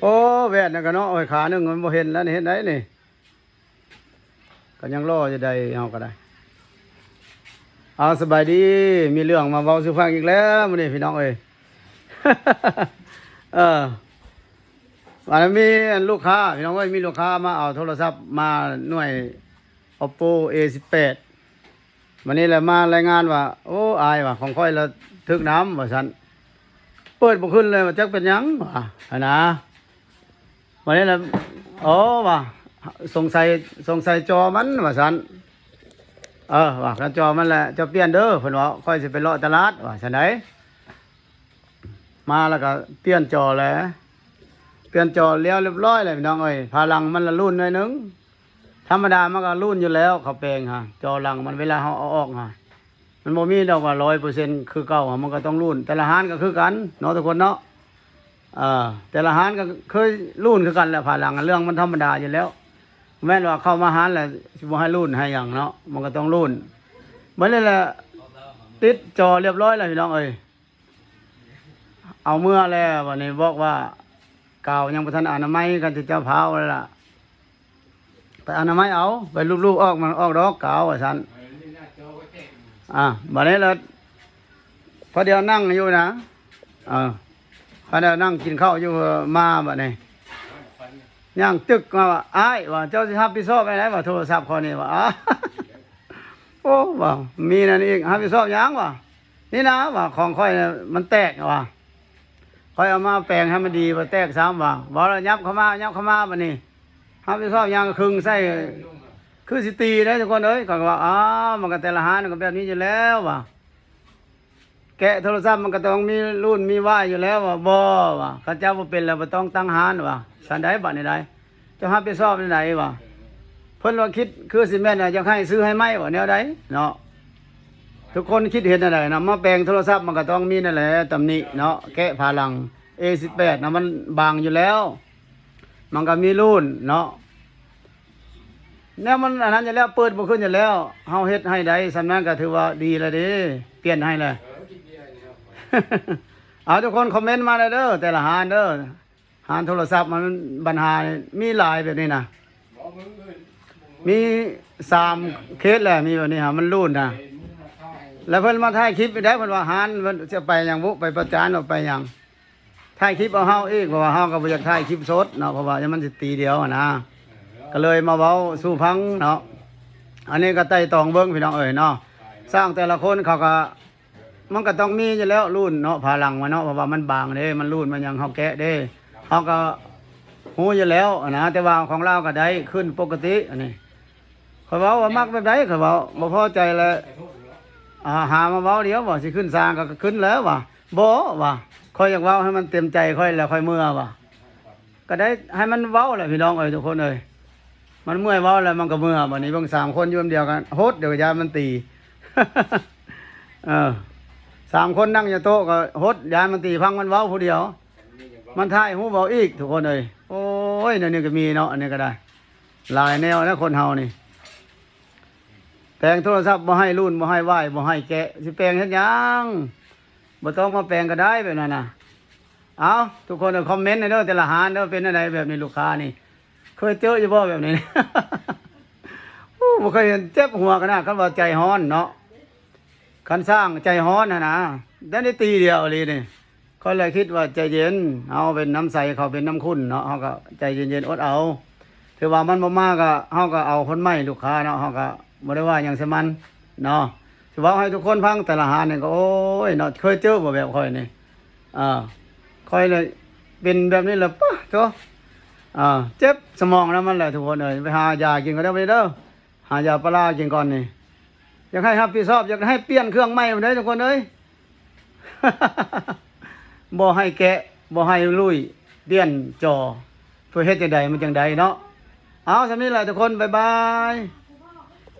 ໂອ້ ແວ່ນນັ້ນກະເນາະ ໂອ້ຍ ຂາໜຶ່ງມັນບໍ່ເຫັນແລ້ວນີ້ ເຫັນໄດ໋ນີ້ ກະຍັງລໍຢູ່ໃດ ເຮົາກະໄດ້. ເອົາ ສະບາຍດີ ມີເລື່ອງມາເວົ້າສູ່ຟັງອີກແລ້ວມື້ນີ້ພີ່ນ້ອງເອີຍ. ເອີ ອັນນັ້ນມີອັນລູກຄ້າ ພີ່ນ້ອງເອີຍ ມີລູກຄ້າມາເອົາໂທລະສັບມາໜ່ວຍ ໂອບໂປ ເອ ສິບແປດ ບາດນີ້ລະມາລາຍງານວ່າ ໂອ້ ອາຍວ່າ ຂອງຂ້ອຍລະຖືກນຳວ່າຊັ້ນ ເປີດບໍ່ຂຶ້ນເລີຍວ່າ ຈັກເປັນຫຍັງວ່າ ຫັ້ນນະ. ບາດນີ້ລະ ໂອ້ ວ່າ ສົງໄສ ສົງໄສຈໍມັນວ່າຊັ້ນ ເອີ ວ່າ ຄັນຈໍມັນລະເຈົ້າປ່ຽນເດີ ເພິ່ນວ່າ ຂ້ອຍຊິໄປເລາະຕະຫຼາດວ່າຊັ້ນໃດ. ມາລະກະປ່ຽນຈໍແລ້ວ ປ່ຽນຈໍແລ້ວລຽບຮ້ອຍແລ້ວພີ່ນ້ອງເອີຍ. ພາຫຼັງມັນລະລຸ້ນໜ້ອຍໜຶ່ງ ທຳມະດາມັນກະລຸ້ນຢູ່ແລ້ວ ເຂົາແປງຫາ ຈໍຫຼັງມັນເວລາເຮົາເອົາອອກຫາ ມັນບໍ່ມີດອກວ່າຮ້ອຍເປີເຊັນຄືເກົ່າ ມັນກະຕ້ອງລຸ້ນ. ແຕ່ລະຮ້ານກະຄືກັນເນາະທຸກຄົນເນາະ ເອີ ແຕ່ລະຮ້ານກະເຄີຍລຸ້ນຄືກັນແຫຼະ ພາຫຼັງເລື່ອງມັນທຳມະດາຢູ່ແລ້ວ ບໍ່ແມ່ນວ່າເຂົ້າມາຮ້ານລະຊິບໍ່ໃຫ້ລຸ້ນໃຫ້ຫຍັງເນາະ ມັນກະຕ້ອງລຸ້ນ. ບາດນີ້ລະຕິດຈໍລຽບຮ້ອຍແລ້ວພີ່ນ້ອງເອີຍ. ເອົາເມືອແລ້ວ ບາດນີ້ບອກວ່າ ກາວຍັງບໍ່ທັນອະນາໄມ ຄັນຊິເຈົ້າພາວແລ້ວລະ ໄປອະນາໄມເອົາ ໄປລູບໆອອກ ມັນອອກດອກກາວວ່າຊັ້ນ. ອ່າ ບາດນີ້ລະ ພໍດຽວນັ່ງຢູ່ນະ ເອີ ພໍດຽວນັ່ງກິນເຂົ້າຢູ່ ມາບາດນີ້ຍ່າງຕຶກມາວ່າ ອ້າຍວ່າ ເຈົ້າຊິຮັບຜິດຊອບແນວໃດວ່າ ໂທລະສັບຂ້ອຍນີ້ວ່າ ໂອ້ ວ່າ ມີນັ້ນອີກ ຮັບຜິດຊອບຫຍັງວ່າ ນີ້ນະວ່າ ຂອງຂ້ອຍນະມັນແຕກວ່າ ຂ້ອຍເອົາມາແປງໃຫ້ມັນດີ ມັນແຕກຊ້ຳວ່າ ເວົ້າແລ້ວຫຍັບເຂົ້າມາ ຫຍັບເຂົ້າມາບາດນີ້ ຮັບຜິດຊອບຫຍັງ ຄຶງໃສ່ ຄືຊິຕີເດ້ທຸກຄົນເອີຍ. ຂ້ອຍກະວ່າ ອ້າວ ມັນກະແຕ່ລະຮ້ານກະແບບນີ້ຢູ່ແລ້ວວ່າ ແກະໂທລະສັບມັນກະຕ້ອງມີລຸ້ນມີວາຍຢູ່ແລ້ວວ່າ ບໍ່ວ່າ ຄັນເຈົ້າບໍ່ເປັນລະບໍ່ຕ້ອງຕັ້ງຮ້ານວ່າ ຊັ້ນໃດບາດນີ້ໃດ ເຈົ້າຮັບຜິດຊອບແນວໃດວ່າ ເພິ່ນວ່າຄິດຄືຊິແມ່ນວ່າຢາກໃຫ້ຊື້ໃຫ້ໃໝ່ວ່າ ແນວໃດເນາະ. ທຸກຄົນຄິດເຫັນແນວໃດນະ ມາແປງໂທລະສັບມັນກະຕ້ອງມີນັ້ນແຫຼະ ຕຳໜິເນາະ ແກະພາຫຼັງ ເອ ສິບແປດ ນະ ມັນບາງຢູ່ແລ້ວ ມັນກະມີລຸ້ນເນາະ ແນວມັນອັນນັ້ນຢູ່ແລ້ວ ເປີດບໍ່ຂຶ້ນຢູ່ແລ້ວ ເຮົາເຮັດໃຫ້ໄດ້ສ່ຳນັ້ນກະຖືວ່າດີລະເດ້ ປ່ຽນໃຫ້ລະ. ເອົາ ທຸກຄົນຄອມເມັນມາເດີ ແຕ່ລະຮ້ານເດີ ຮ້ານໂທລະສັບມັນບັນຫາມີຫຼາຍແບບນີ້ນະ ມີສາມເຄສແຫຼະ ມີແບບນີ້ຫາ ມັນລຸ້ນນະ ແລ້ວເພິ່ນມາຖ່າຍຄລິບໄດ້ ເພິ່ນວ່າຮ້ານເພິ່ນຊິໄປຫຍັງບຸ ໄປປະຈານບໍ່ ໄປຫຍັງ ຖ່າຍຄລິບເອົາເຮົາອີກ ເພາະວ່າເຮົາກະບໍ່ຢາກຖ່າຍຄລິບສົດເນາະ ເພາະວ່າມັນຊິຕີດຽວຫັ້ນນະ ກະເລີຍມາເວົ້າສູ່ຟັງເນາະ. ອັນນີ້ກະໄຕ່ຕອງເບິ່ງພີ່ນ້ອງເອີຍເນາະ ຊ່າງແຕ່ລະຄົນເຂົາກະ ມັນກະຕ້ອງມີຢູ່ແລ້ວລຸ້ນເນາະ ພາຫຼັງມັນເນາະ ເພາະວ່າມັນບາງເດ້ ມັນລຸ້ນມັນຫຍັງ ເຮົາແກະເດ້ ເຮົາກະຮູ້ຢູ່ແລ້ວຫັ້ນນະ ແຕ່ວ່າຂອງລາວກະໄດ້ຂຶ້ນປົກກະຕິ. ອັນນີ້ຂ້ອຍເວົ້າວ່າມັກແບບໃດ ຂ້ອຍເວົ້າ ບໍ່ພໍໃຈລະ ອ່າ ຫາມາເວົ້າດຽວວ່າ ຊິຂຶ້ນສາງກະຂຶ້ນແລ້ວວ່າ ບໍ່ວ່າ ຂ້ອຍຢາກເວົ້າໃຫ້ມັນເຕັມໃຈຂ້ອຍແລ້ວ ຂ້ອຍເມືອວ່າ ກະໄດ້ໃຫ້ມັນເວົ້າແຫຼະພີ່ນ້ອງເອີຍ ທຸກຄົນເອີຍ ມັນເມື່ອຍເວົ້າແລ້ວມັນກະເມື່ອ. ບາດນີ້ເບິ່ງສາມຄົນຢູ່ນຳດຽວກັນ ຫົດ ດຽວກະຢ້ານມັນຕີ ເອີ ສາມຄົນນັ່ງຢູ່ໂຕະກະຫົດ ຢ້ານມັນຕີ ຟັງມັນເວົ້າຜູ້ດຽວ ມັນຖ່າຍຮູບເອົາອີກ ທຸກຄົນເອີຍ. ໂອ້ຍ ແນວນີ້ກະມີເນາະ ອັນນີ້ກະໄດ້ ຫຼາຍແນວນະຄົນເຮົານີ້ ແປງໂທລະສັບບໍ່ໃຫ້ລຸ້ນ ບໍ່ໃຫ້ວາຍ ບໍ່ໃຫ້ແກະ ຊິແປງເຮັດຫຍັງ ບໍ່ຕ້ອງມາແປງກະໄດ້ແບບນັ້ນນະ. ເອົາ ທຸກຄົນຄອມເມັນໃຫ້ເດີ ແຕ່ລະຮ້ານເດີ ເປັນແນວໃດແບບນີ້ ລູກຄ້ານີ້ ເຄີຍເຈີຢູ່ບໍ່ແບບນີ້? ໂອ້ ບໍ່ເຄີຍເຫັນ ເຈັບຫົວຂະໜາດ ຄັນວ່າໃຈຮ້ອນເນາະ ຄັນຊ່າງໃຈຮ້ອນຫັ້ນນະ ໄດ້ຕີດຽວອີ່ຫຼີນີ້. ຂ້ອຍລະຄິດວ່າໃຈເຢັນ ເຮົາເປັນນ້ຳໃສ ເຂົາເປັນນ້ຳຂຸ່ນເນາະ ເຮົາກະໃຈເຢັນໆ ອົດເອົາ ຖືວ່າມັນບໍ່ມາກະ ເຮົາກະເອົາຄົນໃໝ່ ລູກຄ້າເນາະ ເຮົາກະບໍ່ໄດ້ວ່າຫຍັງໃສ່ມັນເນາະ. ຊິເວົ້າໃຫ້ທຸກຄົນຟັງ ແຕ່ລະຮ້ານນີ້ກະ ໂອ້ຍເນາະ ເຄີຍເຈີບໍ່ແບບຂ້ອຍນີ້ ເອີ ຂ້ອຍລະເປັນແບບນີ້ລະ ປະໂທ ເອີ ເຈັບສະໝອງນຳມັນແຫຼະ ທຸກຄົນເອີຍ. ໄປຫາຢາກິນກ່ອນເດີ ໄປເດີ ຫາຢາປາລາກິນກ່ອນນີ້. ຢາກໃຫ້ຮັບຜິດຊອບ ຢາກໃຫ້ປ່ຽນເຄື່ອງໃໝ່ພຸ້ນເດີ ທຸກຄົນເອີຍ. ບໍ່ໃຫ້ແກະ ບໍ່ໃຫ້ລຸ້ຍ ປ່ຽນຈໍ ເພື່ອເຮັດຈັ່ງໃດມັນຈັ່ງໃດເນາະ. ເອົາ ສ່ຳນີ້ແຫຼະທຸກຄົນ ບາຍບາຍ.